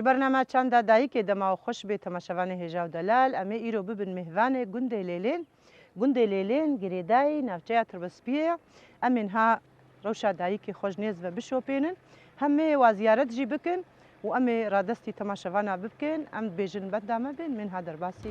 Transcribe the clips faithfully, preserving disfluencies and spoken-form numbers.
Bernama Çanda Dayikê dema xweş bê temaşevanê hêja û delal. Em ê îro bibin mêvanê gundê Lêlên. Gundê Lêlên girêdayî navçeya Tirbespiyê ye. Em ê niha rewşa dayikê xwe ji nêz ve bişopênin. Hem ê wa ziyaret jî bikin û em ê radestî temaşevana bikin. Em dibêjin benda me bên, em ê niha derbasî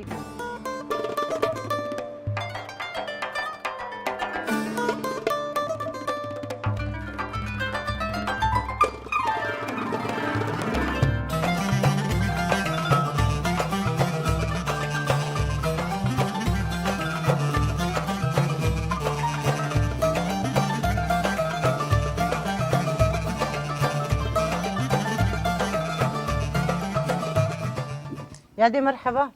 Yadê merheba.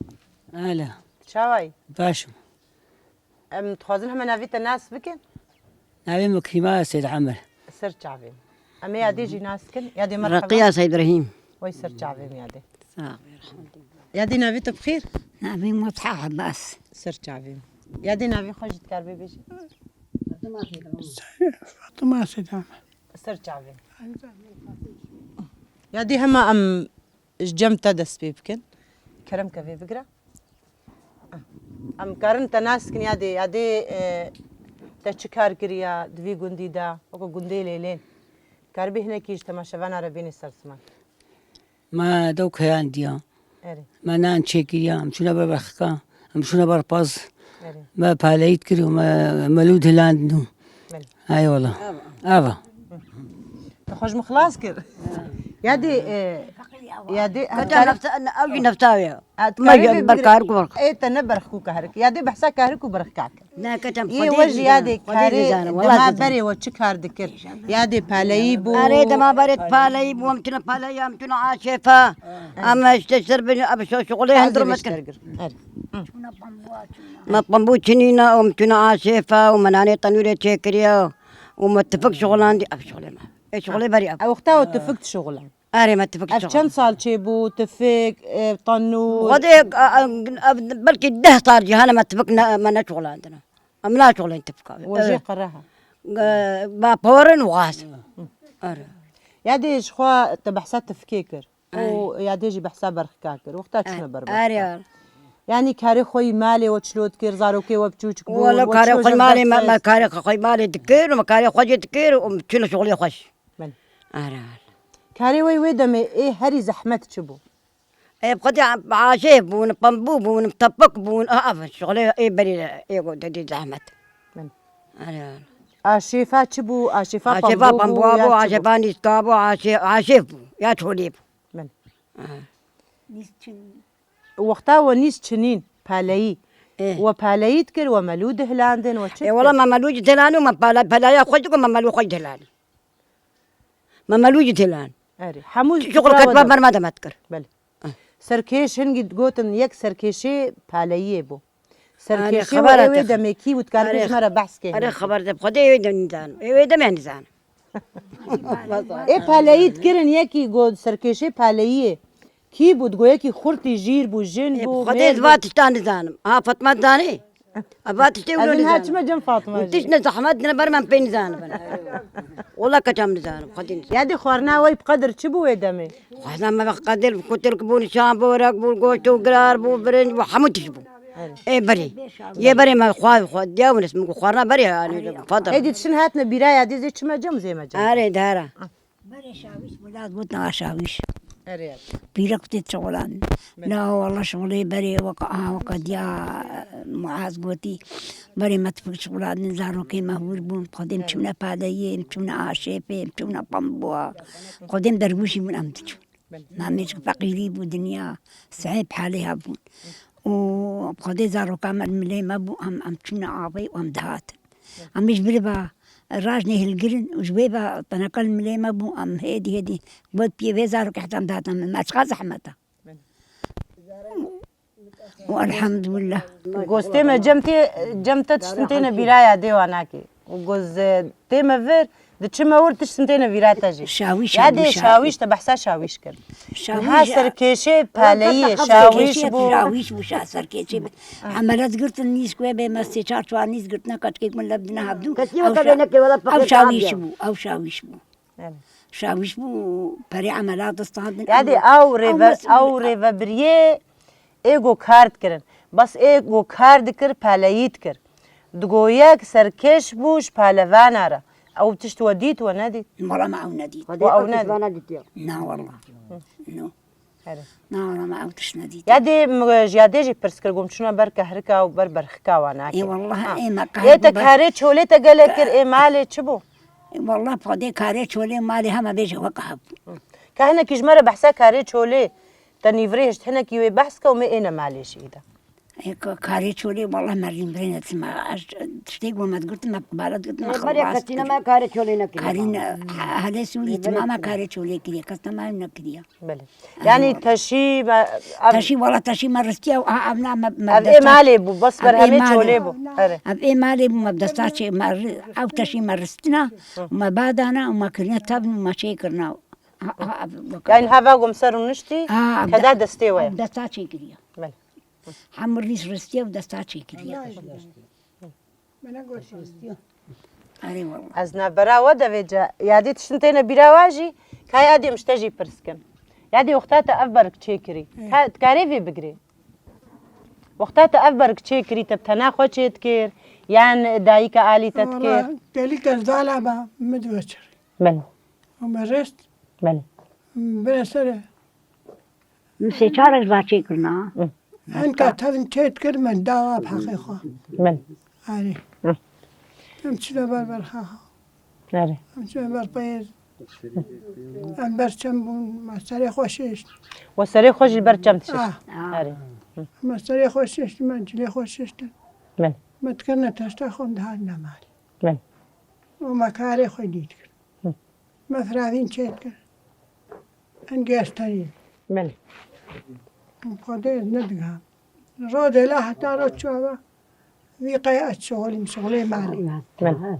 Alo. Çawayî? Baş im. Em dixwazin heme navê te nas bikin. Navê min Krîma Seyd Emer. Ser çavê. Em ê yadê jî nas kin. Yadê merheba. Reqiya Seyd Îbrahîm. Wey ser çavê min yadê. Sağ ol. Yadê navê te bi xêr? Navê min Fatma Abbas. Ser çavê min. Yadê navê xwe jî dikar bê bêjî. Fatma Seyd Emer. Ser çavê min. Yadê hema em ji cem te dest pê bikin. Kerem ke vê bigire. Em karin te nas kin yadê, yadê, e, te çi kar kiriya di vî gundî de, weke gundê Lêlên? Karibî hinekî ji temaşevana re bînî ser ziman. Me dew keyandiya. Erê. Me nan çêkiriya, em çûne ber berxika, em çûne ber paz. Erê. Me paleyît kir û me, me lû dilandin û. Belê. Ay wala. Ava. Ava. Te xwe ji min xilas kir. Yadê, e, yadê, Kata nefta, ew jî nefta ya. At Me karê jî bê berkar bigire. Ê, te ne berxikû karik. Yadê behsa karik û berxika kir. Ne, ketem Yê Xwedê we jî nizane, yadê Xwedê karê nizane, wala dema nizane. Berê we çi kar dikir? Yadê paleyî bû. Erê, dema berê paleyî bû, em tune paleyî, em tune aşêfa. Em işte ser bin, em şo-, şoxulê Hazır hundur metre. Erê. Me pambû çinîna, em tune aşêfa û me nanê tenûrê çêkiriya û me tifik şoxulandî, ev şoxulê me. Ê şoxulê berî ev. Ew wexta o tifik dişoxulan. Erê, me tifik Ev şoxulan. Çend sal çêbû, tifik, e, tenûr? Xwedê, e, e, ev belkî deh sal cîhane me tifik ne, me neşoxulandine. Em naşoxulên tifika. We jê qereha. E, baporin û gaz. Erê. Yadê ji xwe te behsa tifikê kir. Û Erê. Yadê jî behsa berxika kir. Wexta çûne ber berxika. Erê. Yanî karê xwe yî malê we çilo dikir, zarokê we biçûçik bûn, Wala we karê çilo xwe ji malê me, me berxist? Karê xwe malê dikir û me karê xwe jî dikir û çûne şoxulê xwe jî. Belê. Ara. Karê we wê demê ê herî zehmet çi bû? Ê, bi xwedî aşêf bûn, pembû bûn, tepik bûn, a, ev şoxlê ê berî ê go dedî zehmet. Belê. Ara. Aşêfa çi bû? Aşêfa Aşêfa pembû bû, pembûa ya bû, çi bû? Aşêfa nîska bû, aşê-, aşêf bû, ya çolê bû. Belê. Aha. Nîs çin. Wexta we nîs çinîn, paleyî. Ê. We paleyî dikir, we melû dihilandin, we çi Ê, dikir? Wela me melû jî dihilandin, me pala-, pelaya xwe jî dikin, me melû xwe jî dihilandin. Me melû jî dihilandin. Erê. Hemû Çi fikra şuxul we ketba de. Ber me de me dikir. Belê. Ah. Serkêş hingî digotin, yek serkêşê paleyiyê bû. Erê, Serkêşê xeber we ê wê hate. Demê kî û dikar Erê, bêjî me re behs kê erê, hingî. Xeber de, Xwedê ê wê de nizan. Ê wê de me nizan. Ê paleyî dikirin, yekî got serkêşê paleyiyê. Kî bû? Digo yekî xurtî jîr bû, jin Ê, bû, Xwedê mêr ez va bû. Tiştan nizanim. Ha, Fatma dizanî? Ez va tiştê Ez wilo niha nizanim. Çime cem Fatma Û jî. Tişt ne zehmet ne ber me pê nizanim. Wala keçam nizanim, Xwedê nizanim. Yadê xwarina wey bi qedir çi bû wê demê? Xwarina me bi qedir kutilk bû, nişan bû, rek bû, goşt û girar bû, birinc bû, hemû tişt bû. Erê. Ê berê. Yê berê me xwar, xwar, diya win ismin ku xwarina berê yani, fadr. Ê dî tiştin hatine bîra yadê zê çime cem zê me cem. Erê, dara. Berê şawîş, wela gotin a şawîş. Erê. Pîrek tê şixulan. Berê. La wala şixulê berê weka, aha, weka diya Muaz gotî. Berê me tifik şixulandin, zarokê me hûr bûn. Xwedê em Evet. Çûne paleyê, em çûne aşêfê, em çûne pambûa. Xwedê em dergûşî bûn em diçûn. Belê. Namê ji feqîrî bû dinya, sehê halê hebûn. Û Xwedê zaroka me milê me bû, em, em çûne avê û em dihatin. Em ji vir ve rajnê hilgirin û ji wê ve teneka li milê me bû, em hêdî hêdî got piyê vê zarokê heta em dihatin, me çiqa zehmet e. Û elhamdulillah. Goz tê me cem tê, cem te tiştin têne bîra ya dê wa nakê. Û goz, e, tê me vir, diçime wir tiştin têne vîra te jî. Şawîş Ya hebû, dê şawîş. Şawîş te behsa şawîş kir. Şawîş Ha ya. serkêşê paleyî, Serkêşê şawîş bû. Şawîş bû, şa serkêşê bû. Hemele digirtin nîsk wê bê me sê çar çuar nîsk girtine kaçkêk min lev dine hebdû. Kesî Ew weke şa-, bê neke wela ew fakir şawîş abiya. Bû, ew şawîş bû. Evet. Şawîş bû, perê emelat destandin. Yadê ew rêve-, ew rêvebiriyê ê go kar dikirin. Bes ê go kar dikir, peleyî dikir. Digoyek serkêş bû ji palevana re. Ew tişt we dît, we nedît? Wala me ew nedît. Xwedê We ew ew tişt nedît. me nedîtiye. Na wala. No. Erê. Na wala me ew tişt nedît. Yadê m-, ji yadê jî pirs kir, gom çûna ber kehrika û ber berxika wana Ê kir. Wallah, Ha. ê me Ê te kahir karê çolê te gelek kir, ê malê çi bû? Ê wallah, padê karê çolê malê heme bêje wek hebû. Ka hinekî ji me re behsa karê çolê te nîvrê hişt, hinekî wê behs ke û me êne malê jî îda. Ê ka-, karê çolê, wallah, me rîn birêne tima. Ez tiştê ku me digirt, me bala digirt, me Ê, berê xelas kesî ne kir. me karê çolê nekiriye. Karî ne, he-, helê Sûrî Ê, tima berê me kesî. karê çolê kiriye, kes ne me nekiriye. Belê. Ay, Yani wallah. teşî me, ev Teşî, wallah, teşî me ristiye û a, ev na me, me ev desta ê malê bû, bes Ev ê berhemê malê. çolê bû. Erê. Ev ê malê bû, me desta çê, me ri-, ew teşî me ristina, û me badana, û me kirine tevn û me çê kirina. Ha, ha, ev, Yani heva gom ser û niştî, Ha, keda de-, destê we. ev desta çê kiriye. Belê. Hemû rîs ristiye û desta çêkiriye. Min ne got ristiye. Erê wala. Ez navbera we de vêce. Yadê tiştin têne bîra we jî, ka yadê em ji te jî pirs kin. Yadê wexta te ev berg çêkirî. Ê. Ka dikarê vê bigirê. Wexta te ev berg çêkirî, te bi tena xwe çê dikir, yan dayika alî te dikir? Wala, gelî ke zala be, min diveçir. Belê. Û me rest. Belê. Bire serê. Min sê çar roj va çêkirina. Hı. Enka tevin çêt kir, min dawa bi heqê xwe. Min. Erê. Hı. Em çine ber ber ha. Erê. Em çine ber peyêz. Em ber çem bûn, me serê xwe şişt. We serê xwe jî ber çem dişişt. Ah. Ah. Erê. Hı. Me serê xwe şişt, me cilê xwe şiştin. Min. Me dikirine teşta xwe, em dihatin mal. Min. Û me karê xwe dît kir. Hı. Me firavîn çêt kir. Engê ez tenî. Belê. Xwedê ez nediga. Rodê la heta roj çava. Vî qey ez şixulîm, şixulê malê. Belê.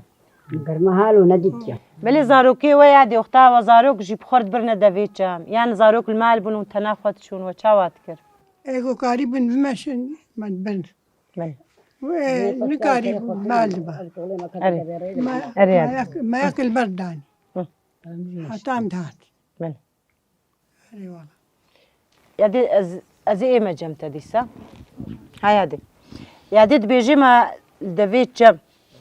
Germa halo nedîtiye. Belê zarokê we ya dê wexta we zarok jî bi xwe re dibirine devê çem. Yan zarok li mal bûn û tena xwe diçûn we çawa dikir? Ê ku karîbin bimeşin, me dibin. Belê. Wê nikarî mal diba. Erê. Me, Erê, me erê. yek, me yek li ber danî. Hı. Heta em dihat. Belê. Erê wala. Yadê ez, ez ê ême cem te dîsa. Ha yadê. Yadê dibêjê me devê çem.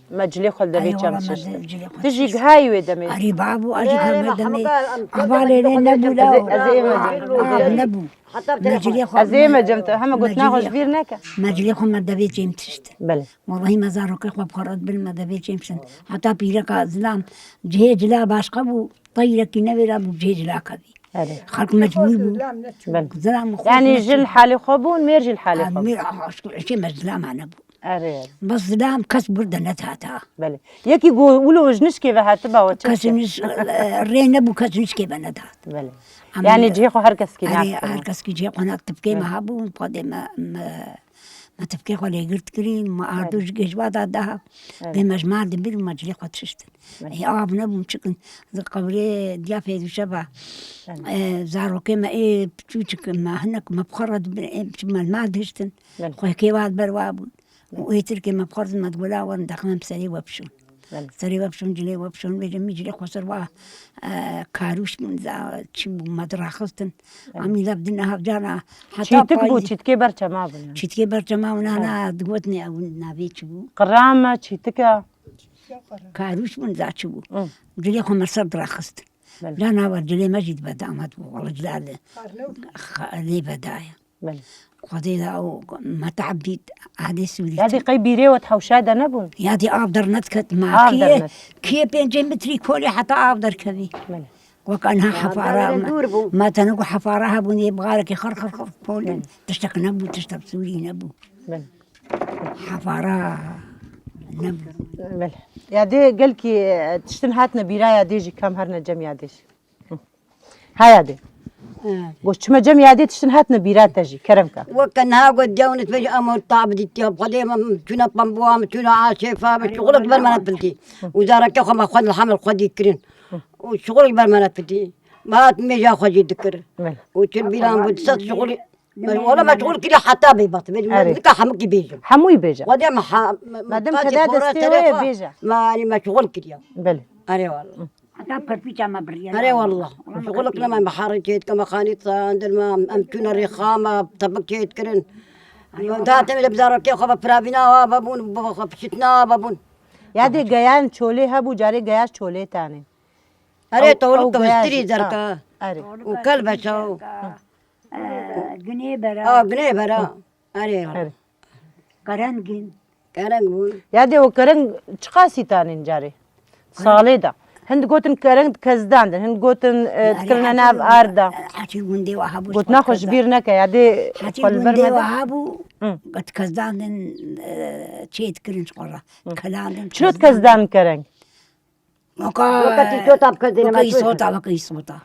Me cilê xwe li devê Erê çem wala, me şişt. de cilê xwe Tu jî şişt. gihayî wê demê. Erê babû, erê Erê, ka me me demê. hemûka em Ava lê lê nebû la. Ez ê, ez ê ême cem. Av nebû. Heta bi Me telefon. cilê xwe Ez ê ême cem te. Heme me gotina xwe cilê ji bîr neke. Me cilê xwe me devê çêm tişt. Belê. Wallahî me zarokê xwe bi xwe re dibin me devê çêm şin. Heta pîreka zilam cihê cila başqa bû. Teyrekî nevêra bû cihê cila kevî. Erê. Xelk mecbûr bû. Belê. Zilam xwe Yani mecbûr. jin halê xwe bûn, mêr jî li halê xwe bûn. Mêr, ah, aşkı, eşê me zilam hane bû. Erê. Bes zilam kes burde nedihata. Belê. Yekî go wilo ji nişkê ve hatiba we çi Kes dike? niş-, e, rê nebû, kes nişkê ve nedihat. Belê. Ama Yani cihê xwe her kes kî Erê, nas her kes kî cihê xwe nas tifkê me Hı. hebûn, xwedê me, me, me tifkê xwe lêgir dikirîn, me ardo Erê. ji gêjva da daha. Erê. Vê me ji mal dibir, me cilê xwe dişiştin. Erê. Ê, av nebûn, çikin, di qebrê diya fêdûşe va. Erê. E, zarokê me ê piçûçik me hinek me bi xwe re dibir, ê, me li mal dihiştin. Belê. Xwekê wa li ber wa bûn. Û êtirkê me bi xwe re me digola werin dexmem serê we bişon. Belê. Serê we bişon, cilê we bişon, bêje min cilê xwe ser wa, e, karûş bûn, za-, çi bû, me diraxistin. Belê. Amî lev dine hevcana, heta Çîtik bû, payîz. çîtikê ber çema bûn. Çîtikê ber çema bûn, hana Evet. digotinê ew navê çi bû? Qirame, çîtika. Karûş bûn, za çi bû? Hı. Cilê xwe me ser diraxistin. Belê. Cana we cilê me jî dibe damat bû, wala cila li Xarnew. xa-, lê vedaya. Belê. Xwedê da û me teeb dît, Adê Sûrî. Yadî qey bîrê we hewşa de nebûn? Yadî av dernediket, ma Av kê, dernediket. kê pêncê metrî kolê heta av derkevî. Belê. Wek anha Av hefara, derê dûr bû. ma tenê ku hefara hebûn, yê bixarekê xir, xir, xir, polê, Belê. tiştek nebû, tiştek Sûrî nebû. Belê. Hefara nebû. Belê. Yadê gelkî, e, tiştin hatine bîra yadê jî kam herine cem yadê jî. Haya de. He. Got çime cem yadê tiştin hatine bîra te jî, kerem ka. Weke niha got, dewnet vej amo tab dîtiya, xwedê me çûna pembuwa, me çûna aşêfa, me şixulek ber me nepiltî. Û zareke xwe me xwe li hemil xwedî kirin. Û şixulek ber me nepiltî. Me hat mêja xwe jî dikir. Belê. Û çil bîran bû, di sed şixulî. Me, wala me şixul kiriya heta bê bat. Me Erê. dika hemikî bêjim. Hemûyî bêje. Xwedê me ha-, me, me Madem taçê keda pora destê serê we ye, xwe, bêje. me, me şixul kiriya. Belê. Erê wala. Ka perpîça me biriye. Erê wallah. Şixulek nema me harê çêdike, me xanî sandin, me em, em çûne rêxa, me tepik çêdikirin. Em dahatê me li bi zarokê xwe ve piravîna ava bûn, bi xwe pişitina ava bûn. Ya dê geyan çolê hebû, carê geya çolê tanê. Erê, ew, tolûk ew geya keviştirî jî, derke. Ha, erê. Û kelbeşa û. Gunê bera. Ha, gunê bera. Erê. Erê. Kerengin. Kereng bûn. Ya dê o kereng çiqasî tanên carê? Salê de. Hin digotin kereng dikezdandin, hin digotin, e, dikirine nav arda. Heta gundê wa hebû. Gotina xwe ji bîr neke, ya dê xwe li ber me de. Heta gundê wa hebû, Hı. Dikezdandin, e, çê dikirin ji xwe re. Hı. Dikelandin. Çilo dikezdandin kereng? Weke, weke îsota, weke îsota.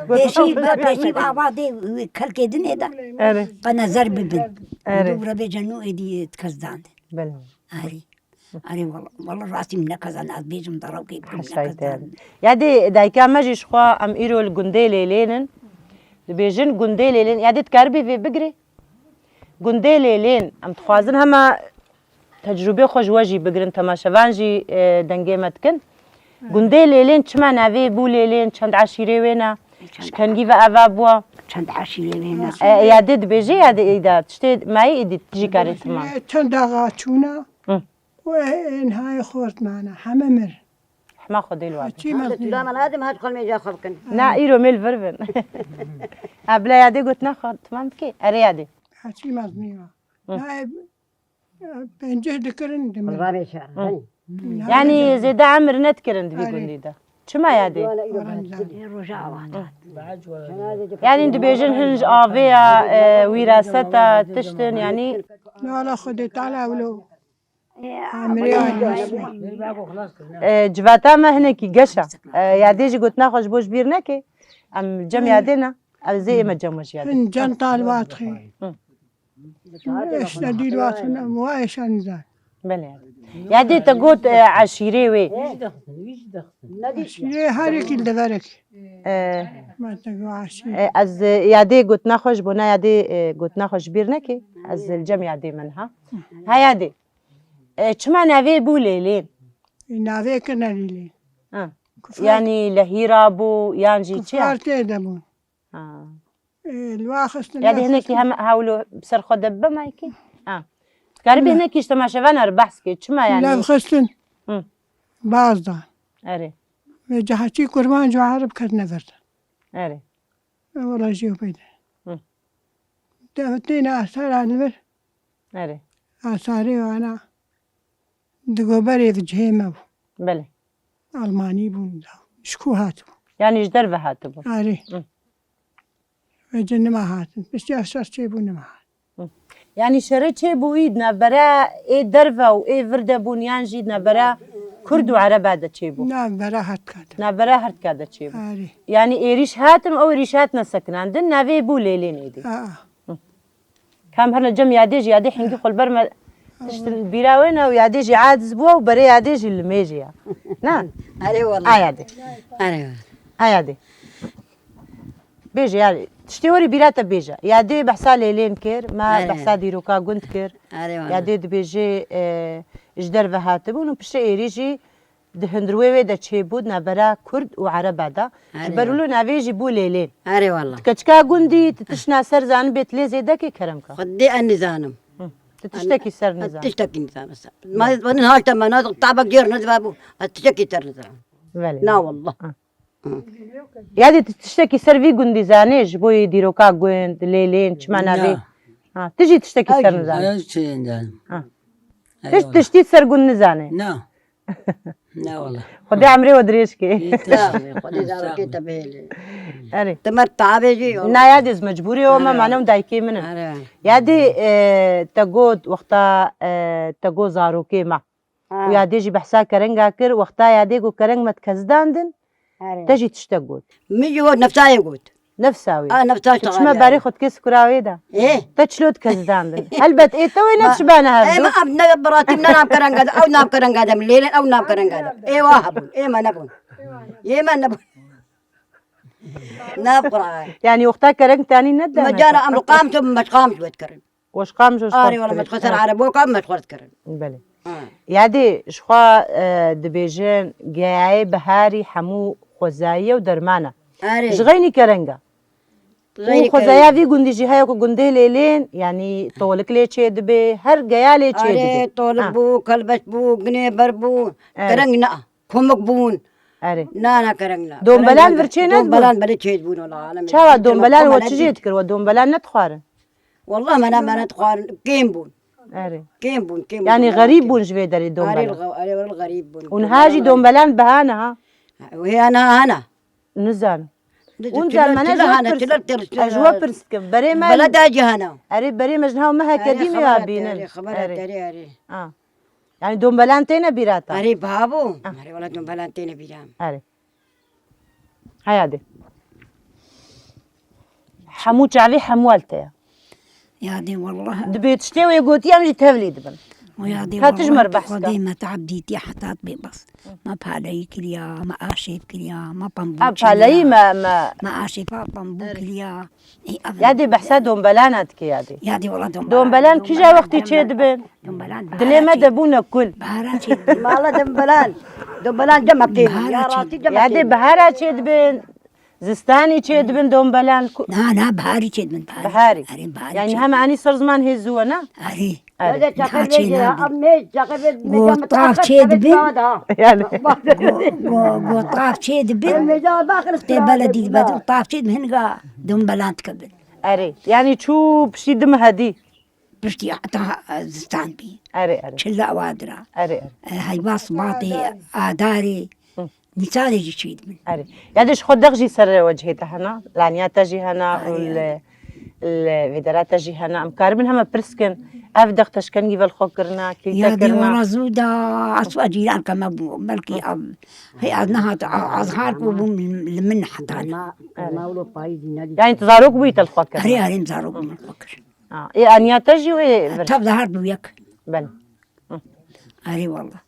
Pêşî, pêşî ava dê kelkê dinê de. Erê. Qe nezer bibin. Erê. Dû re bêje nû êdî dikez dan de. Belê. Erê. Erê wala, wala rastî min nekez an ez bêjim de rewkê bikim nekez dan. Ya dê dayika me jî ji xwe em îro li gundê Lêlên in. Dibêjin gundê Lêlên. Ya dê dikaribî vê bigirê? Gundê Lêlên, em dixwazin hema tecrûbê xwe ji we jî bigirin, temaşevan jî, e, dengê me dikin. Gundê Lêlên çima navê bû Lêlên, çend eşîrê wê ne, ji kengî ve ava bûa? Çend eşîrê wê ne? E, ya dê dibêje ya dê îda, tiştê mayî îdî jî karê tima. Çend daxa çûna, Hı. û ê, ê nihayê xort mane, heme mir. Hema Xwedê li wan. Çî mezin. Dama lazim hat xwe mêja xwe bikin. Na, îro mêl vir bin. Ha, bila ya dê gotina xwe, tamam dikê. Erê ya dê. Ha, çî mezin ya. Hı. Na, e, e, penceh dikirin demek. Qurbanê şer. Hı. Hı. Yani zêde emir nedikirin di vî Erê. Gundî de. Çima ya dê? Rojava. Yani dibêjin hin ji avê ya, e, wîraseta, tiştin, yani. Na, la Xwedê Teala wilo. E, civata me hinekî geş e. E, yadê jî gotina xwe ji bo ji bîr neke. Em cem yadê ne. Ev zê ê me cem we jî yadê. Hin cem tal vatxê. Hı. Eşte dîl vatxin, em wa eşan zan. Belê. Yadê te got, e, eşîrê wê. Eşîrê her yekî li deverek. E, Ma te got eşîr. E, ez, e, yadê gotina xwe ji bona yadê, e, gotina xwe ji bîr neke. Ez li cem yadê min ha. Ha yadê. E, çima navê bû Lêlên? E, navê kirine Lêlên. Ha. Kufar. Yani lehîra bû, yan jî çi? Kufar tê de bû. Ha. E, li wa xistin. Ya dê lef hinekî xistin. Hem hewlo ser xwe de bibe mayekî? Ha. Dikarî bê hinekî ji temaşevana re behs kê. Çima yani? Lef xistin. Hı. Baz da. Erê. Ve cehçî kurban ji Ereb ketine vir de. Erê. E, wela jî peyde. Hı. De têne asar li vir. Erê. Asarê wana. Di goberê di cihê me bû. Belê. Almanî bûn da. Ji ku hatibû? Yani ji derve hatibû. Arê. Hı. Ve ci nima hatin. Piştî ev şer çêbû nima hat. Hı. Yani şerê çêbûyî di navbera ê derve û ê vir de bûn yan jî di navbera Kurd û Ereba de çêbû? Navbera hertka de. Navbera hertka de çêbû. Arê. Yani êrîş hatin, ew êrîş hatine sekinandin, navê bû Lêlên êdî. Aa. Hı. Kam herne cem yadê jî, yadê hingî xwe li ber me tiştin bîra wê ne û yadê jî aciz bû û berê yadê jî li mêjê ya. Na? Erê wala. A yadê. Erê wala. A yadê. Bêje yani, tiştê werî bîra te bêje. Yadê behsa Lêlên kir, me Erê. Behsa dîroka gund kir. Erê wala. Yadê dibêje, e, ji derve hatibûn û piştê êrî jî di hundirwê wê de çêbû di navbera Kurd û Ereba de. Erê. Ji ber wilo navê jî bû Lêlên. Erê wala. Tu keçika gundî, tu tişna ser zanibê, tu lê zêdekê kerem ka? Xwedê ez nizanim. Hı. Tu tiştekî ser nizan. Tiştekî nizanim ser. Ma, ma hal te me nazik tabek cêr nizve bû. Ez tiştekî ser nizanim. Belê. Na wallah. Hı. Hı. Ya dê tu tiştekî ser vî gundî zanê ji bo yê dîroka gund, Lêlên, çima navê? Na. Ha, tu jî tiştekî ser nizanî. Ez çi nizanî. Ha. Erê wala. Tişt, tiştî ser gund nizanê. Na. Na wala. Xwedê emrê we dirêj kê. Îta. Xwedê zarokê te bihêle. Erê. Te mer tavêjî yo. Na ya dê ez mecbûrê yo, me Erê. Mane û dayikê min in. Erê. Ya dê, e, te got wexta, e, te got zarokê me. Ha. Û yadê jî behsa kerenga kir, wexta yadê got kereng me dikezdandin, Erê. Te jî tiştek got. Min jî got, nefsayê got. Nefsa wê. A, nefsa Tu çima şaxar barê yani. Xwe dikê sikura wê de? Ê? Te çilo dikezdandin. Helbet ê te wê ne Ma-, çibane hevdu. Ê, ma, em ne biratî ne nav kerenga de, ew nav kerenga de, Lêlên ew nav kerenga de. Ê wa hebûn, ê me nebûn. Ê me nebûn. Nav qura. Yani wexta kereng tanî ne de. Me cana em qam tu, me qam tu wet kirin. Weş qam ji Arê wala, me xwe ser Erebo ka, me xwe kirin. Belê. Yadê, ji xwe, e, dibêjin geyayê biharî hemû xwezayî ye û derman e. Erê. Ji xeynî kereng e. Û xwezaya vî gundî jî heye ku gundê lêlên, yanî tolik lê çê dibe, her geya lê çê dibe. Erê, tolik bû, kelbeş bû, ginê ber bû, kereng ne. Komik bûn. Erê. Na, na, kereng na. Dombelan vir çê nedibûn? Dombelan belê çê dibûn wala, alem. Çawa dombelan we çi jê dikir? We dombelan nedixwarin? Wallah me ne, me nedixwarin. Kêm bûn. Erê. Kêm bûn, kêm bûn. Yanî xerîb bûn ji vê derê dombelan. Erê, erê, wala xerîb bûn. Û niha jî dombelan biha ne ha? Wê ana hana. Nizanim. Hûn zermane ji we pirs, ez ji we pirs dikim. Berê me. Beleda cihana. Erê, berê me ji niha me heke dî me ya bînin. Erê, xebera te, erê, erê. Ha. Yani dombelan têne bîra te? Erê, babo. Ah. Erê, wala dombelan têne bîra. Erê. Haya de. Hemû çavê hemû el te ye. Yadê wallah. Dibê tiştê wê gotiye em jî tevlî dibin. O yadê. Ka tij me re behs ke. Xwedê me teab dîtiye heta bê bes. Me paleyî kiriya, me aşêb kiriya, me pembû kiriya. Ha, paleyî me, me. Me aşêb, ha, pembû kiriya. Ê, ev. Yadê behsa dombelana dike yadê. Yadê wallah dombelan. Dombelan kîja wextî çê dibin? Dombelan. Dilê me de bûne kul. Bahara çê dibin. Mala dombelan. Dombelan cema kêm. Bahara çê dibin. Yadê bahara çê dibin. Zistanî çê dibin dombelan ku- Na, na, biharî çê dibin, biharî. Biharî. Erê, biharî. Yani hem anî ser ziman hê zû ne? Erê. Erê. Niha çê nadin. Go tav çê dibin. Yani. Go, go, go tav çê dibin. Tê beledî dibin, tav çê dibin, hinga dombelan dikevin. Erê. Yani çû piştî dim hedî. Piştî heta, e, zistan bî. Erê, erê. Çila wadira. Erê, erê. E, heyva sibatê, adarê, Hı. Nîsanê jî çê dibin. Erê. Ya de ji xwe dex jî ser wecihê te hena, laniya te jî hena û li, li vêdera te jî hena. Em karibin heme pirs kin, ev dex te ji kengî ve li xwe kirina, kî te kirina? Ya de wala zû da, eswa cîranka me bû. Belkî ev, hey, ez nehat, ez har ku bûm li min heta ne. Erê. Yani tu zarok bûyî te li xwe kirina? Erê, erê, zarok bûm li xwe kir. Ha, ê aniya te jî wê vir? Tev de her du yek. Belê. Hı. Erê wallah.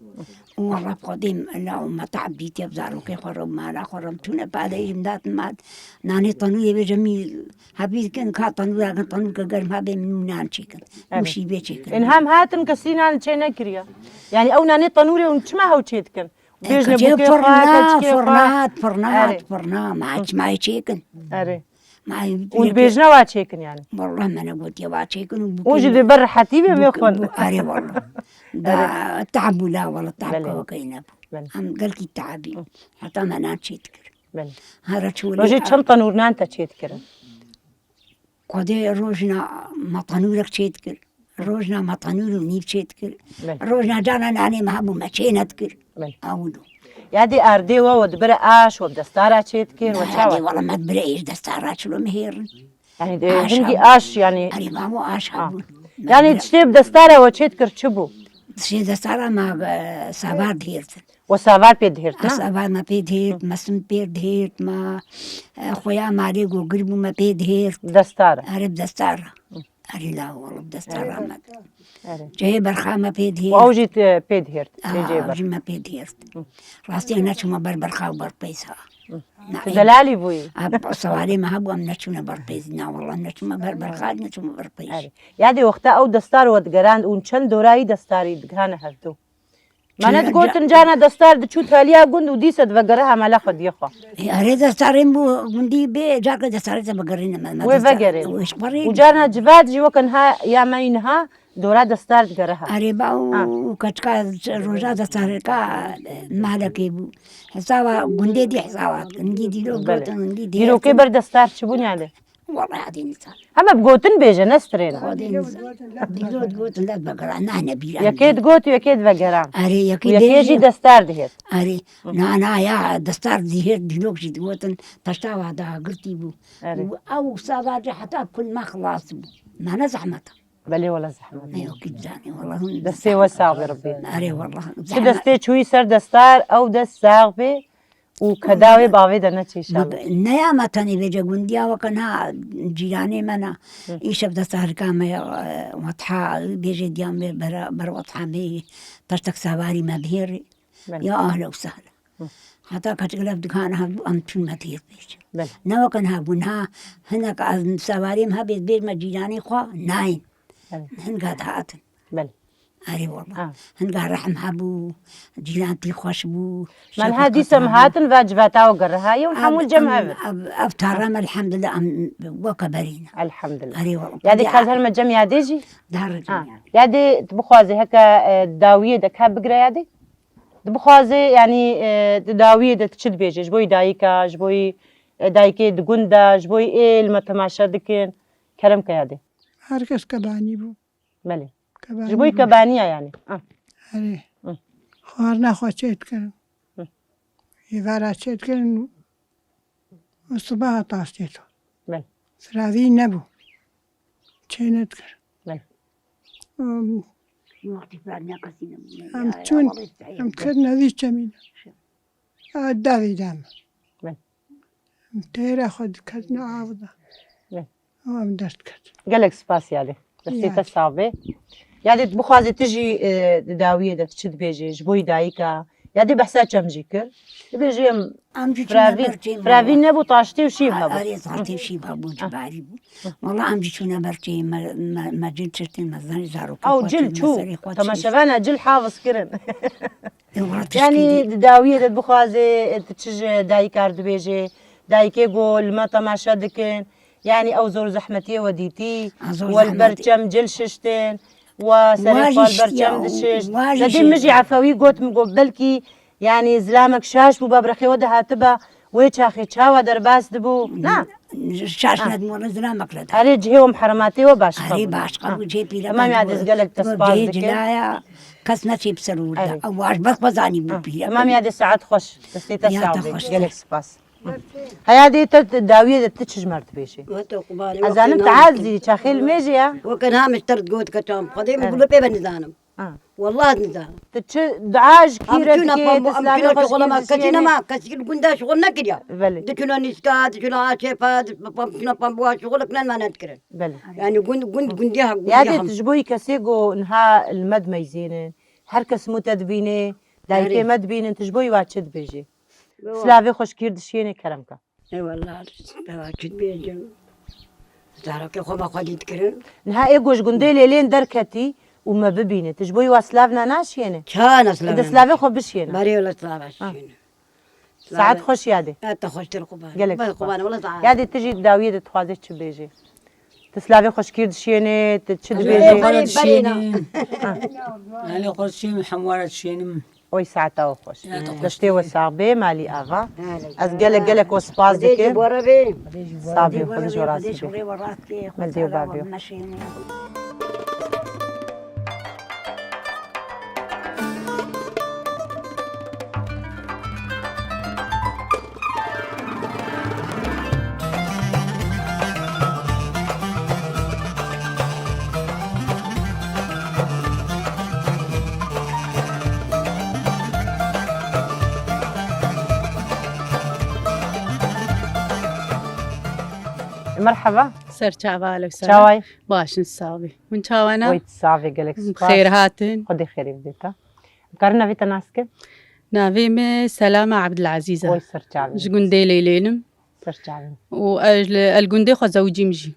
Û wallah bi Xwedê me, la me teab dîtiye bi zarokê xwe re û mala xwe re. Em çûne padeyê jî min datin me nanê tenûrê bêje mî hebî dikin ka tenûra kin tenûrke germ hebe min nan çêkin. Erê. Min şîvê çêkin. Ên hem hatin kesî nan çê nekiriye. Yani ew nanê tenûrê hûn çima hew çê dikin? Bêjne bûkê xwe, keçikê xwe. Firnat, firnat, firnat, firna. Ma çima çêkin? Erê. Hûn dibêjine wa çêkin yani? Wallah me negotiye wa çêkin û bûkê. Hûn jî dê ber rehetî bê bê xwe. Erê wallah. Da teab bû la wallah teab kewekeyî nebû. Belê. Em gelkî teabî. Heta me nan çê dikir. Belê. Here çolê. Rojê çend tenûr nan te çê dikirin? Xwedê rojna me tenûrek çê dikir. Rojna me tenûr û nîv çê dikir. Belê. Rojna cana nanê me hebû me çê nedikir. Belê. Ew do. Ya dê erdê we, we dibire aş, we bi destara çê dikir, we çawa? Erdê wala me dibire êş destara çilo me hêrin. Yani de hingî aş yani. Erê babo aş hebûn. Yani tiştê bi destara we çê dikir çi bû? Tiştê destara me, e, savar dihêrtin. We savar pê dihêrt, ha? Savar me pê dihêrt, mesin pê dihêrt, me, e, xoya malê gogir bû me pê dihêrt. Destara. Erê bi destara. Erê la wala bi destara me. Erê. Cihê berxa me pê dihêrt. Û ew jî te pê dihêrt, pê cihê berxa. Ew jî me pê dihêrt. Rastî neçûme ber berxa û ber peysa. Tu delalî bûyî? Sewarê me hebû em neçûne ber peyzî. Na wala neçûme ber berxa, neçûme ber peyzî. Erê. Ya dê wexta ew destar we digerand û çend dorayî destarî digihane hevdû? Me ne digotin carna destar diçû taliya gund û dîse divegere hemele xwediyê xwe. Ê, erê destarên bû gundî bê, carke destarê te vegerîne me, me. Wê destar-, vegerê. Wê ji xwe rê. Û carna civat jî weke niha ya me yî niha dora destar digere ha. Erê ba û keçika roja destareka, e, malekê bû. Hesaba gundê dî hesaba dikin. Dî dîrok gotin, dî dî. Dîrokê ber destar çi bûn yani? Wala dî nizam. Heme bi gotin bêje, ne strêne. Xwedê nizam. Dîrok gotin, dest vegera, nane bîra. Yekê digot û yekê divegeran. Erê, yekê jî destar dihêt. Erê, na, na, ya destar dihêt, dîrok jî digotin, peşta wa da girtî bû. Erê. Û ew savar jî heta kul me xilas bû. Me ne zehmet. Belê wala zehmet. Ne yok, hiç zane, wala hûn. Destê we sax be Rebbî. Erê wala. Tu destê çûyî ser destar, ew dest sax be. Û keda wê bavê de neçe înşallah. Ne ya me tenê vêce gundiya weke niha cîranê me ne. Hı. Îşev de sahrika me ya, e, wetha, bêjê diyan me ber, ber wetha me, taştek savarî me bihêrê. Belê. Ya ahle û sehle. Hı. Heta keçik lev dikane hevdû em çûn me têr bêj. Belê. Ne weke niha bû niha hinek ez savarî me hebê bêj me cîranê xwe nayên. Belê. Hinga dihatin. Belê. Erê wala. Ha. Hinga rehm hebû, cîran tî xweş bû. Şefqet hebû. Me niha dîsa em hatin ve civata we gerihayê û hemû cem hev in. Ev, ev, ev tara me elhamdulillah em weke berî ne. Elhamdulillah. Erê wala. Yadê ka ji her me cem yadê jî? Dar cem yadê. Yadê tu bixwazê heke, e, dawiyê de ka bigire yadê? Tu bixwazê, yanî, e, di dawiyê de tu çi dibêjê? Ji bo yî dayika, ji bo yî, e, dayikê di gund de, ji bo yî ê li me temaşe dikin. Kerem ke yadê. Her kes kebanî bû. Belê. Kebanî bû. Ji bo yî kebaniya yanî. Ah. Erê. Hı. Xwarina xwe çê dikirin. Hı. Êvara çê dikirin. Û sibaha taştê to. Belê. Silavî nebû. Çê nedikir. Belê. Em, Wextî fena kesî nebû. Em çûn, em diketin nevî çemî de. A, davî dam. Belê. Em têra xwe diketin av de. Belê. Em dest diketin. Gelek spas yadê. Destê te sax bê. Yadê tu bixwazê tu jî, e, di dawiyê de tu çi dibêjê? Ji bo yî dayika. Yadê behsa çem jî kir. Dibêjê em Em jî çûne firavî, ber çêm firavî hebû. Nebû, taştê û şîv hebû. Erê, taştê û şîv hebû, cibarî bû. Wala em jî çûne ber çêm, me, me, me cil çirtin, me zanî zarokê xwe çûn, me serê xwe çûn. Ew cil çû, temaşevana cil hafiz kirin. Yanî di dawiyê de bixwazê, e, tu çi ji dayika re dibêjê? Dayikê got, li me temaşe dikin. Yanî ew zor û zehmetiyê we dîtî, we li ber çem cil şiştin, we serê xwe li ber çem dişişt. Te dî min jî efewî got, min got, belkî, yanî zilamek şaş bû, ba bi rexê we de hatibe, wê çaxê çawa derbas dibû? Na. Şaş nedibû, wala zilamek re de. Erê cihê we miherematê we baş qebûl. Erê baş qebûl, cihê pîre. Tamam yadê, ez gelek te spas dikim. Kes neçê bi ser û de. Ew waş ber xwe zanî bû pîre. Tamam yadê, saet xweş. Destê te sax bê. Gelek spas. Heya dê te dawiyê de tu çi ji me re dibêjî? Ez zanim te ezî çaxê li mêjê ya. Weke niha min ji te re digot ke çawa, Xwedê min gulo pê ve nizanim. Ha. Wallah nizanim. Tu çi dua ji kî re dikê, tu silavê xwe ji kî re dişînî? Kesî nema, kesî li gunda şixul nekiriya. Belê. Diçûna nîska, diçûna aşêfa, diçûna pambuwa şixulek ne me nedikirin. Belê. Yanî gund, gund, gundiya, gundiya. Yadê tu ji bo yî kesê ku niha li me dimeyzênin, her kes mû te dibînê, dayikê me dibînin, tu ji bo yî wa çi dibêjî? Silavê xwe ji kî re dişînê, kerem ke. Ê wela, pewa çi dibêjim? Zarokê xwe me xwedî dikirin. Niha ê ku ji gundê Lêlên derketî û me bibîne, tu ji bo wî wa silav ne naşiyêne? Ça ne silav ne? Di silavê xwe bişiyêne. Berê wela silav şiyêne. Saet xweş yadê. Ya te xweştir quban. Gelek spas. Quban, wela saet. Yadê tu jî dawiyê de dixwazê çi bêjê? Tu silavê xwe ji kî re dişiyêne, tu çi dibêjê? Elê xwe re dişiyênim. Elê xwe re dişiyênim, hemû re dişiyênim. Oy saeta we xweş. Destê we sax bê, malî ava. Ez gelek gelek we spas dikim. Sax bê, Xwedê ji we razî bê. Mildê û bavê. Merhaba. Ser çava, aleyküm selam. Çaway? Baş in, sax bî. Hûn çawa ne? Wê sax bî, gelek spas. Xêr hatin. Xwedê xêrê bidê te. Em karin navê te nas kin? Navê me Selama Abdilazîz e. Oy ser çavê. Ji gundê Leylên im. Ser çavê. Û ez li, el gundê xwe zewicîm jî.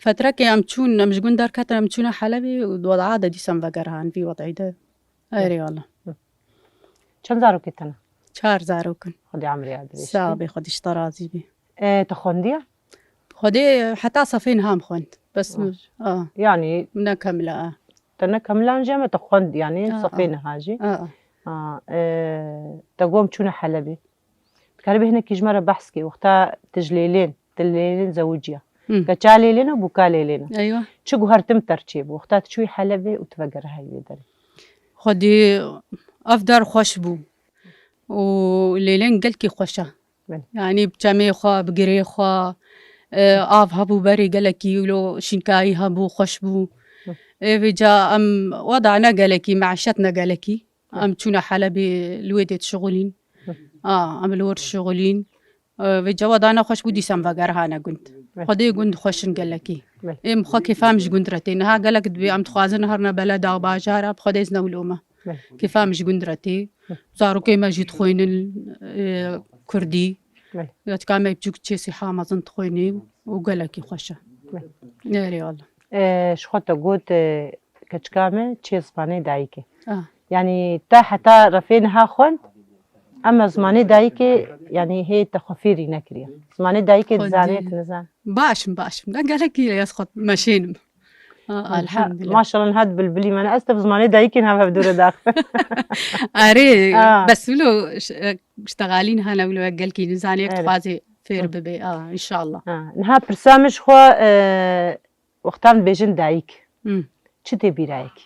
Fetrekê em çûn, em ji gund derketin, em çûne Helebê û di weda de dîsa em vegerihan vî wedî de. Erê wala. Çend zarokê te ne? Çar zarok in. Xwedê emrê ya dirêj. Sax bê, Xwedê ji te razî bê. E, te xwendiye? Xwedê heta sefê niha em xwend. Bes, a. Yanî ne kamil a. Te ne kamilan jî, em te xwend, yanî sefê niha jî. A, e, te got em çûne Helebê. Dikarî bê hinekî ji me re behs kê, wexta tu ji Lêlên, tu Lêlên zewiciya. Hı. Keça Lêlên e, bûka Lêlên e. Eywa. Çi guhertim te re çêbû, wexta tu çûyî Helebê û tu vegerihayî wê derê? Xwedî ev der xweş bû. Û Lêlên gelkî xweş e. Belê. Yanî bi çemê xwe, bi girê xwe, e, av hebû berê gelekî, wilo şînkayî hebû, xweş bû. Hı. Ê vêca em weda ne gelekî, meîşet ne gelekî. Em çûne Helebê li wê dê dişixulîn. Hı. A, em li wir dişixulîn. E, vê cewa dana xweş bû, dîsa em vegerihane gund. Hı. Xwedê gund xweş in gelekî. Hı. Êm xwe kêfa em ji gund re tê. Niha gelek dibê em dixwazin herine beleda û bajara, bi Xwedê ez ne wilo me. Hı. Kêfa em ji gund re tê. Hı. Zarokê me jî dixwînin, e, kurdî. Hı. Ya tika me biçûk çê sîha mezin dixwînî û gelekî xweş e. Hı. Erê wala. E, ji xwe te got, e, keçika me çê zimanê dayikê. Ah. Yanî te heta refê niha xwend, ema zimanê dayikê, yanî hê te xwe fêrî nekiriye. Zimanê dayikê Xwendî. Dizanê, tu nizan. Baş im, baş im. De gelekî ez xwe meşênim. Ah, Ha, elhamdülillah. Maşallah, niha di bilbilî me ne. Ez te bi zimanê dayikê niha hevdû re daxivim. Erê, Ah. Bes wilo ş-, e, ştegalî niha ne wilo gelkî nizanê Erê. Dixwazê fêr Hı. Bibe. Ah, inşallah. Ha, niha pirsa min ji xwe, e, wextan dibêjin dayik. Hmm. Çi tê bîra yekî?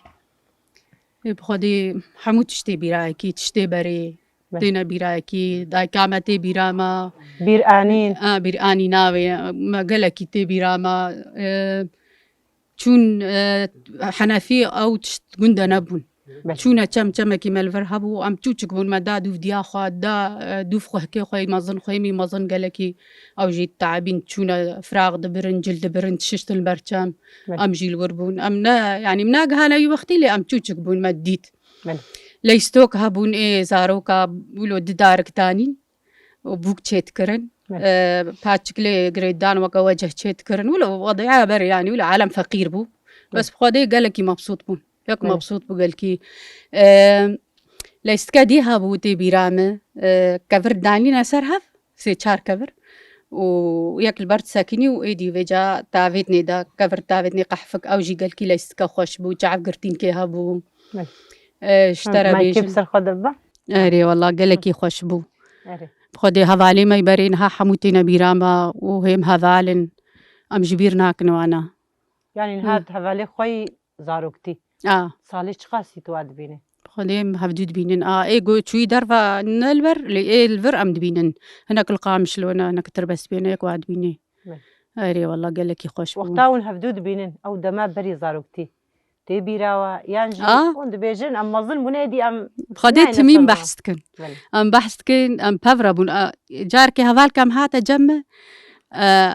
Ê, bi Xwedê hemû tiştê bîra yekî, tiştê berê Bes. Têne bîra yekî, dayika me tê bîra me. Bîr anîn. A, bîr anî navê, me gelekî tê bîra me. E, çûn, e, Henefî ew tişt gund de nebûn. Bes. Çûne çem, çemekî me li vir hebû, em çûçik bûn, me da dûv diya xwe, da, e, dûv xwehkê xwe, mezin xwe, mî mezin gelekî ew jî te'bîn, çûne firaq dibirin, cil dibirin, dişiştin li ber çem. Belê. Em jî li wir bûn. Em ne, yanî, em nagihane wî wextî lê em çûçik bûn, me dît. Belê. Leystok hebûn, ê zaroka wilo di darik danîn û bûk çêdikirin. Belê. E, paçik lê girêdan weke weceh çêdikirin. Wilo wedîa ber, yanî, wilo alem feqîr bû. Belê. Bes bi Xwedê gelekî mebsût bûn. Yek Belê. Mebsût bû gelkî. E, leystika dî hebû tê bîra min. E, kevir danîne ser hev, sê çar kevir. Û yek li ber disekinî û êdî vêca tavêtinê de, kevir tavêtinê qehfik, ew jî gelkî leystika xweş bû, çav girtînkê hebû. Belê. E, ji Ha, te re maykê bêjin. Bi ser xwe de bibe? Erê, wela gelekî xweş bû. Erê. Bi Xwedê hevalê me berê niha hemû têne bîra me û hêm heval in. Em ji bîr nakin wana. Yanî niha Hı. Hevalê xwe yî zaroktî. A. Salê çiqasî tu wa dibînî? Xwedê em hevdû dibînin. A, ê go çûyî derva ne li ber, lê ê li vir em dibînin. Hinek li Qamişlo ne, hinek Tirbespê ne, yek wa dibînî. Belê. Erê, wela gelekî xweş bû. Wexta hûn hevdû dibînin, ew dema berî zaroktî. Tê bîra we, yan jî A? Hûn dibêjin, em mezin bûne, êdî em Xwedê nayne timîn ser behs dikin. Belê. Em behs dikin, em pev re bûn. A, carkê hevalke em hate cem me, e,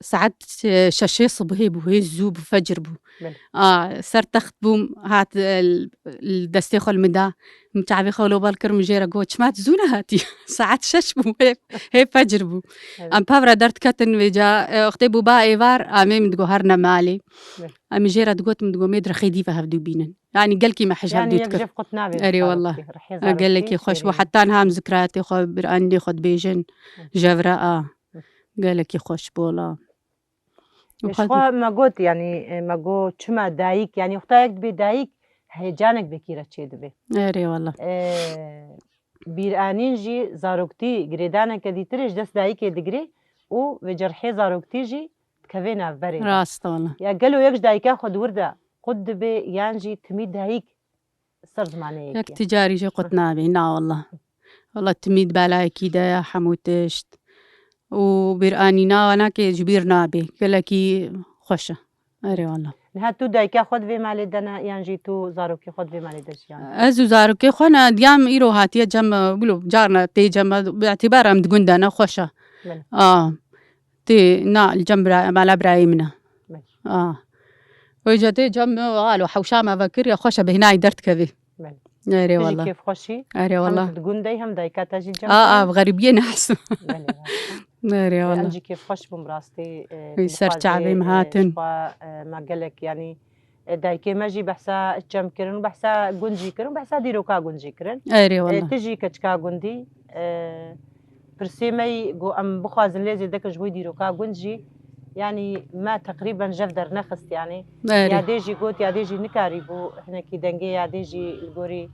Saet, e, şeşê sibihê bû, hê zû bû, fecr bû. Belê. A, ser text bûm, hat, e, l-, l-, destê xwe li min da. Min çavê xwe lobal kir, min jê re got, "Çima tu zû nehatî?" Saet şeş bû, hê, hê fecr bû. Evet. Em pev re derdiketin vêca, e, wextê bû ba êvar, amê min digot, "Herne malê." Evet. Em jê re digot, min digot, "Mêd rexê dî ve hevdû bînin." Yanî gelkî me hej Yanî hevdû yek dikir. Jev qut navê Erê zarokî, wela. Rihê A, gelekî zarokî, xweş bû. Erê. Heta niha em zikrayatê xwe bir anînê xwe dibêjin. Hı. Jev re a. Gelekî xweş bû wela. Ji xwe me got, yanî, e, me got, çima dayik, yanî, wexta yek dibê dayik, heyecanek vekî re çêdibe. Erê wela. E, bîranîn jî zaroktî girêdaneke dîtir e, ji dest dayikê digirê û vêca rihê zaroktî jî dikeve navberê de. Rast e wela. Ya gelo yek ji dayika xwe di wir de qut dibe yan jî timî dayik ser zimanê yekî ye. Yek ticarî jî qut nabê, na wela. Wela timî di belayekî de ye hemû tişt. Û bîranîna wana ke ji bîr nabê. Gelekî xweş e. Erê wela. Niha tu dayika xwe di vê malê de ne, yan jî tu zarokê xwe di vê malê de jiyan? Ez û zarokê xwe ne, diyam îro hatiye cem, wilo carna tê cem, bi îtîbar em di gund de ne, xweş e. Belê. A. Tê, na, li cem bira-, mala birayê min e. Belê. A. Wêca tê cem, alo, hewşa me vekir, ya xweş e, bêhnayî derdikevê. Belê. Erê wela. Tu jî kêfxweşî? Erê wela. Hem tu di gundê, hem dayika te jî cem A, a, bi xerîbiyê nehsim. Belê, belê. Erê wela. Em jî kêfxweş bûn, bi rastî, e, Wî ser çavê me hatin. Ji xwe, e, me gelek, yanî, e, dayikê me jî behsa cem kirin û behsa gund jî kirin û behsa dîroka gund jî kirin. Erê wela. E, tu jî keçika gundî, e, pirsê me yî got, em bixwazin lê zêdekin ji bo dîroka gund jî, yanî me teqrîben jev dernexist, yanî. Erê. Yadê jî got, yadê jî nikarîbû hinekî dengê yadê jî li gorî,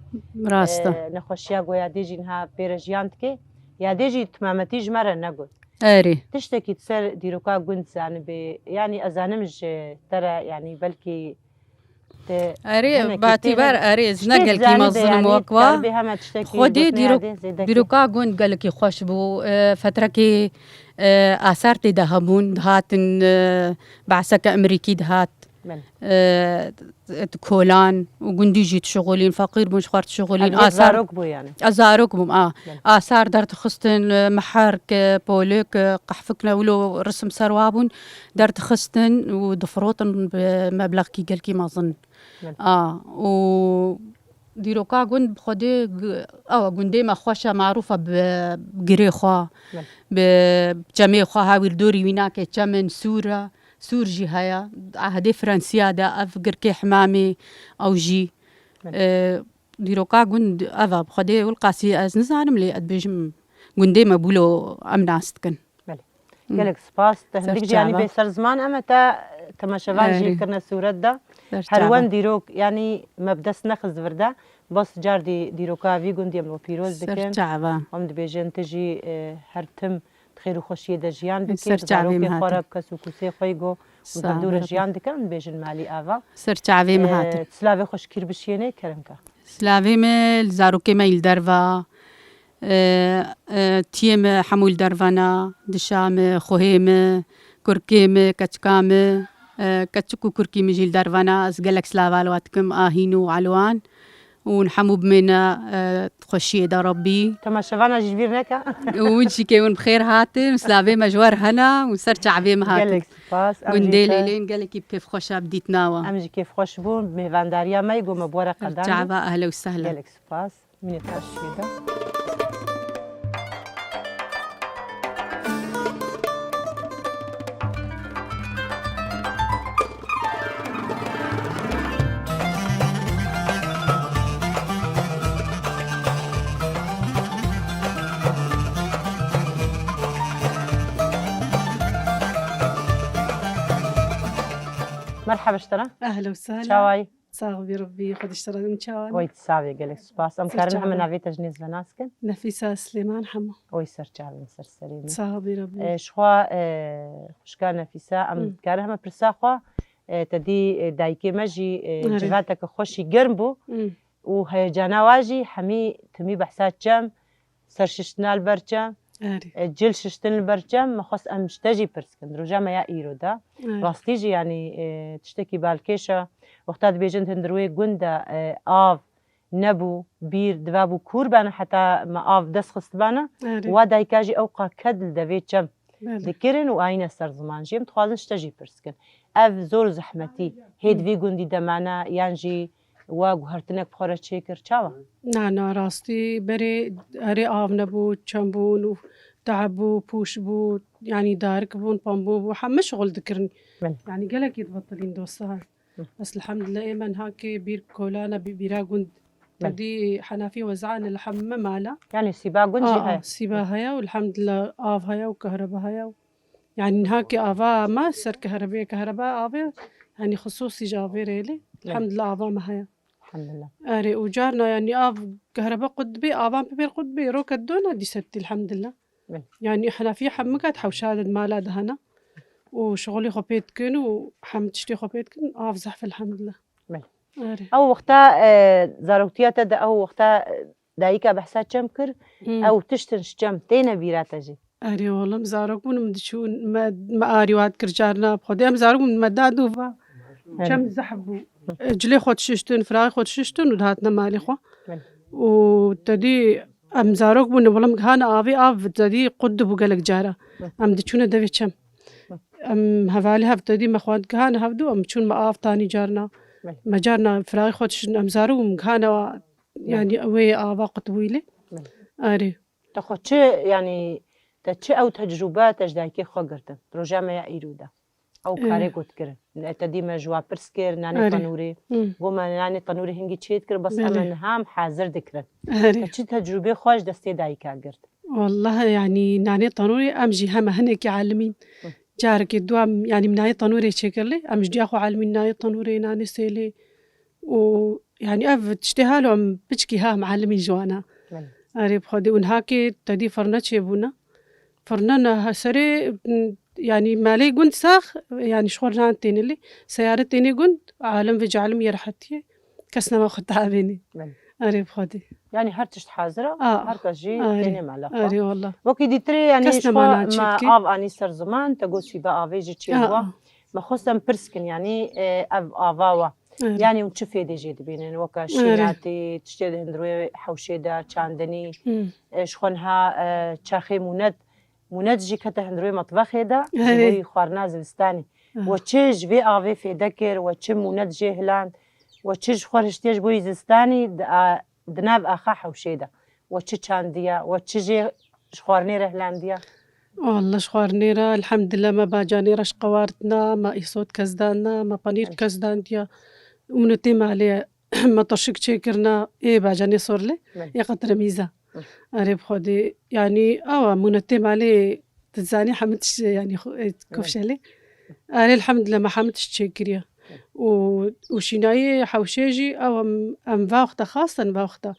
Rast e. E, nexweşiya got, yadê jî niha pê re jiyan dike. Yadê jî timametî ji me re negot. Erê. Tiştekî di ser dîroka gund zanibê, yanî ez zanim ji te re, yanî belkî Erê, batî ber, erê, ez ne gelkî mezin im wek wa. Xwedê dîroka gund gelekî xweş bû. E, fetrekê, e, asar tê de hebûn, dihatin, e, behseke Emerîkî dihat. Belê. E, kolan û gundî jî dişixulîn, feqîr bûn, ji xwe re dişixulîn. Asar zarok bû yani. Ez zarok bûm, a. Belê. Asar derdixistin, e, meherk, e, polik, e, qehfik ne wilo risim ser wa bûn, derdixistin û difirotin bi meblexkî gelkî mezin. Belê. A, û dîroka gund bi Xwedê g-, ew e, gundê me xweş e, marûf e bi girê xwe, Belê. Bi çemê xwe, hawîrdorî wî nake, çem in, sûr e, Sûr jî heye. Ehdê Fransiya de ev girkê hemamê ew jî. Belê. E, dîroka gund ev e. Bi Xwedê Wilqasî ez nizanim lê ez dibêjim gundê me bûlo em nas dikin. Belê. Hı. Gelek spas. Te Ser hindik jî yanî çava. Bê ser ziman em e te temaşevan jî Erê. Kirine sûret de. Ser Her çava. Wen dîrok yanî me bi dest nexist vir de. Bas cardî dîroka vî gundî em li we pîroz Ser dikin. Çava. Em dibêjin tu jî, e, her tim di xêr û xweşiyê de jiyan bikî. Ser Di çavê zarokê me xwe hatin. Re bi kes û kûsê xwe yî go û Sağ derdû re ol. Jiyan dikin, em dibêjin malî ava. Ser çavê me E, hatin. Silavê xweşkîr bişiyênê kerem ke. Silavê me li zarokê me yî li derva, e, e, tiyê me hemû li derva ne, dişa me, xuhê me, kurkê me, keçika me, e, keçik û kurkî min jî li derva ne, ez gelek silava li we dikim, Ahîn û Elwan. Û hûn hemû bimêne, e, xweşiyê de Rebbî. Temaşevana jî ji bîr neke. Û hûn jî kê hûn bi xêr hatin, û silavê me ji we re hene, û ser çavê me hatin. Gelek spas. Em jî Gundê te- Lêlên gelekî bi kêfxweş e bi dîtina we. Em jî kêfxweş bûn, bi mêvandariya me yê ku me bi we re qedand. Çava, ehlen û sehlen. Gelek spas. Mînetdar şûnda. Merhaba ji te re. Ehlen û sehlen. Çawayî? Sax bî Rebbî, xwe diştira din çawan. Wey, tu savê gelek spas. Em Ser karin çawa. Heme navê te ji nêz ve nas kin? Nefîsa Silêman Hemo. Wey, ser çavên ser serê min. Sax bî Rebbî. E, ji xwe, e, xwişka Nefîsa, em Hı. dikarin heme pirsa xwe, e, te dî, e, dayikê me jî, e, Erê. Civateke xweşî germ bû Hı. Û heyecana wa jî hemî timî behsa çem, ser şiştina li ber çem, Erê. E, cil şiştin li ber çem, me xwest em ji te jî pirs kin. Di roja me ya îro de, Erê. Rastî jî, yanî, e, tiştekî balkêş e. Wexta dibêjin di hundirwê gund de, e, av nebû, bîr divabû kûr bene, heta me av dest xistibane. Erê. Wa dayika jî ewqa ked li devê çem Belê. Dikirin û ayîne ser ziman jî. Em dixwazin ji te jî pirs kin. Ev zor zehmetî hê di vî gundî de mane, yan jî we guhertinek bi xwe re çêkir? Çawa? Na, na, rastî berê herê av nebû, çem bûn û te'eb bû, pûş bû, yanî darik bûn, pambû bû, heme şixul dikirin. Belê. Yanî gelekî dibetilîn dosta. Hı. Bes elhamdulillah ê me niha kê bîr kolane bî-, bîra gund. Belê. Tedî henafî wezane li hemme mala. Yanî sîba gund jî Aa, heye. Aa, sîba heye û elhamdulillah av heye û kehreba heye û Yanî niha kê ava me ser kehrebê, kehreba avê, yanî xisûsî ji avê re lê. Belê. Elhamdulillah ava me heye. Elhamdulillah. Erê, û carna yanî av kehreba qut dibê, avan pê bêr qut dibê, roket dona dîsetî elhamdulillah. Belê. Yanî henafî hemika di hewşa de di mala de hene. Û şixulê xwe pê dikin û hem tiştê xwe pê dikin, av zehf elhamdulillah. Belê. Erê. Ew wexta, e, zaroktiya te de ew wexta, e, dayika behsa çem kir, Hmm. ew tiştin ji çem têne bîra te jî? Erê oğlum, zarok bûn min diçûn, me, me arî wat kir carna bi Xwedê. Em zarok bûn me dad û va. Erê. Çem zehf bû. E, cilê xwe dişiştin, firaqê xwe dişiştin û dihatine malê xwe. Belê. Û tedî em zarok bûn, wela min gihane avê, av tedî qut dibû gelek cara. Hı. Em diçûne devê çem. Hı. Em hevalî hev tedî me xwe gihane hevdu, em çûn me av tanî carna. Belê. Me carna firaqê xwe dişiştin, em zarok bûn gihane wa Belê. Yanî wê ava qutbûyî lê. Belê. Erê. Te xwe çi, yanî, te çi ew tecrûbe te ji dayikê xwe girtin? Di roja me ya îro de. Ew Erê. Karê got kirin. Te dî me ji wa pirs kir, nanê Erê. Tenûrê. Hı. Got me nanê tenûrê hingî çê dikir, bes em Belê. Niha em hazir dikirin. Erê. Te çi tecrûbê xwe ji destê dayika girt? Wallahi, yanî, nanê tenûrê em jî heme hinekî alimîn. Hı. Carekê dua, yanî, min nanê tenûrê çêkir lê, em ji diya xwe alimîn nanê tenûrê, nanê sêlê. Û, yanî, ev tiştê halo em piçkî ha em alimîn ji wana. Belê. Erê, bi Xwedê û niha kê tedî firne çêbûne. Firne ne, ha serê, yanî, malê gund sax, yanî, ji xwe nan têne lê, seyare têne gund, alim vê calim yê rehetiyê, kes nema xwe tabênê. Belê. Erê, bi Xwedê. Yanî, her tişt hazir e, Aa, her kes jî erê, têne mala xwe. Erê, wallah. Wekî dîtirê, yanî, Kes ji nema xwe nan me çêdikê. Av anî ser ziman, te got sîba avê jî çê Aa, bû. Aa. Me xwest em pirs kin, yanî, e, ev ava we. Erê. Yanî hûn çi fêdê jê dibînin? Weke Erê. Şînatî, tiştê di hundirê hewşê de, çandinî, Hmm. e, ji xwe niha, e, çaxê mûnet, mûnet jî kete hundirê metbexê de, ji Erê. Bo yî xwarina zivistanî. Ah. We çi ji vê avê fêde kir, we çi mûnet jê hiland, we çi ji xwe riştiye ji bo yî zivistanî di a-, di nav axa hewşê de? We çi çandiye, we çi jê ji xwarinê re hilandiye? Wallah, ji xwarinê re, elhamdulillah, me bacanê re ji qewartina, me îsot kes dana, me panîr kes dandiya. Mûnetê malê me taşik çêkirina, ê bacanê sorlê, Belê. Ê qetremîza. Hı. Erê bi Xwedê, yanî, awa mûnetê malê, tu zanî hemî tişt, yanî, xwe-, ê, Belê. Kufşelê. Erê, elhamdulillah, me hemî tişt çêkiriye. Hı. Û, û şînayê hewşê jî, ew em, em vaxta, xasten vaxta.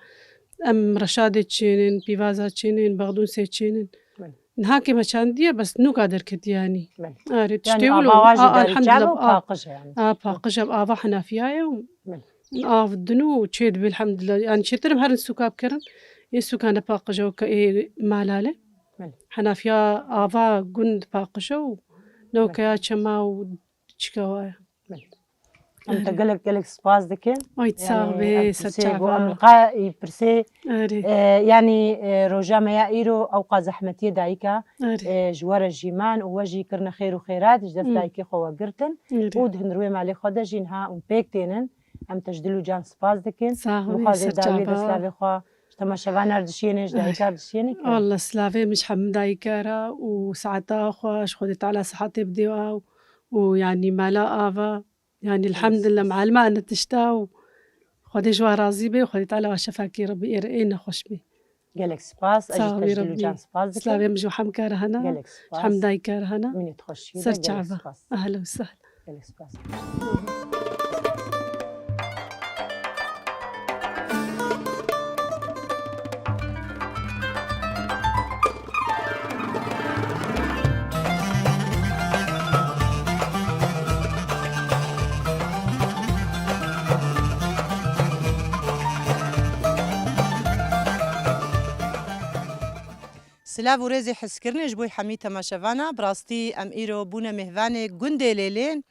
Em reşadê çênin, pîvaza çênin, bexdûnsê çênin. Belê. Niha kê me çandiye, bes nûka derketiye, yanî. Belê. Erê, yanî, tiştê wilo, ava jî a, derî elhamdulillah, çav û a, paqij e, yanî. A, paqij e, ava henafiya ye û Belê. Av didin û çêdibê, elhamdulillah. Yanî çêtir em herin sûka bikirin. Ê sûka ne paqij e weke ê malale. Belê. Henafiya ava gund paqij e û newkeya Belê. Çema û çika wa ye. Belê. Em te Erê. Gelek, gelek spas dikin. Ay, sağ Yanî, bê, ev ser pirsê çava. Got, em li qay pirsê, Erê. E, yanî, e, roja me ya îro ew qas zehmetiyê dayika, Erê. E, ji we re jî man û we jî kirine xêr û xêrat, ji dest Hı. Dayikê xwe we girtin. Erê. Û di hundirwê malê xwe de jî niha hûn pêk tênin. Em te ji dil û can spas dikin. Sağ olun, Mixwazê ser dawiyê de çava. Silavê xwe ji temaşevanan re dişiyêne, ji dayika re dişiyêne ki. Allah, silavê min ji hemû dayika re û saeta xwe ji Xwedê Teala sihetê bidê û, û yanî mala ava, yanî Gelek elhamdulillah, spas. Malima ne tişta û Xwedê ji wan razî be û Xwedê Teala wa şefakî re bi ê re ê nexweş be. Gelek spas, ez jî Sağ te olun, ji dil û Rabbi. Can spas dikim. Silavê min ji hemkar hene, Gelek ji spas. Hemdayîkar hene. Mînê xweşî Ser de, gelek çava. Spas. Ehlen û sehlen. Gelek spas. Silav û rêzê hizkirinê ji bo hemî temaşevana. Bi rastî em îro bûne mêvanê gundê Lêlên.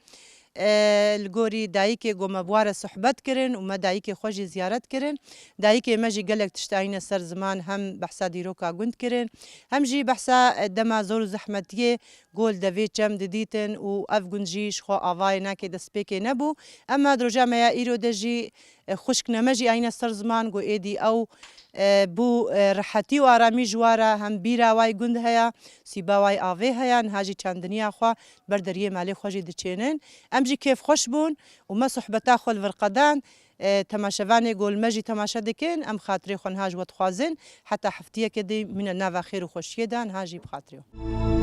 E, li gorî dayikê ku me bi wa re sohbet kirin û me dayikê xwe jî ziyaret kirin. Dayikê me jî gelek tişt anîne ser ziman, hem behsa dîroka gund kirin, hem jî behsa, e, dema zor û zehmetiyê ku li devê çem didîtin û ev gund jî ji xwe avayê nake, destpêkê nebû. Ema di roja me ya îro de jî, e, xwişkne me jî anîne ser ziman ku êdî ew, e, bû, e, rehetî û aramî ji wa re hem bîra wayî gund heye, sîba wayî avê heye, niha jî çandiniya xwe ber deriyê malê xwe jî diçênin. Em jî kêfxweş bûn û me sohbeta xwe li vir qedan. E, temaşevanê ku li me jî temaşe dikin, em xatirê xwe niha ji we dixwazin. Heta heftiyeke dî mîne nava xêr û xweşiyê de, niha jî bi xatirê we.